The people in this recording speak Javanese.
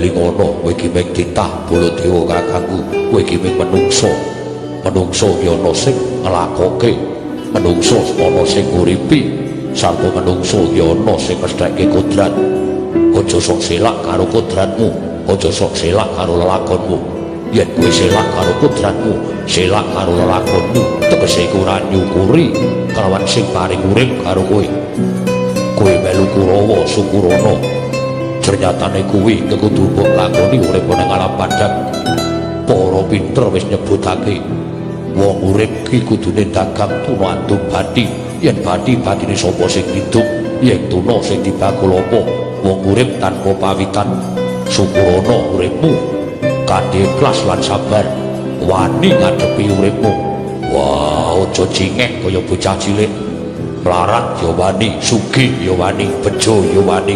Elingono, kowe iki mung titah Baladewa kakangku, kowe iki mung menungso. Menungso ki ana sing nglakoke, menungso ana sing nguripi, sarta menungso ki ana sing mestheke kodrat. Aja sok selak karo kodratmu, aja sok selak karo lelakonmu. Yen kowe selak karo kodratmu, selak karo lelakonmu, tegese iku ora nyukuri kelawan sing paring urip karo kowe. Kowe melu Kurawa, syukurana. Ternyatane kuwi kudu mbok lakoni urip nang alam padhang. Para pinter wis nyebutake wong urip ki kudune dagang tuna andum bathi. Yen bathi bathine sapa sing ngidung, yen tuna sing dibakul apa? Wong urip tanpa pawitan. Syukurana uripmu kanthi ikhlas lan sabar, wani ngadepi uripmu. Wah, aja cingek kaya bocah cilik. Mlarat ya wani, sugih ya wani, bejo ya wani.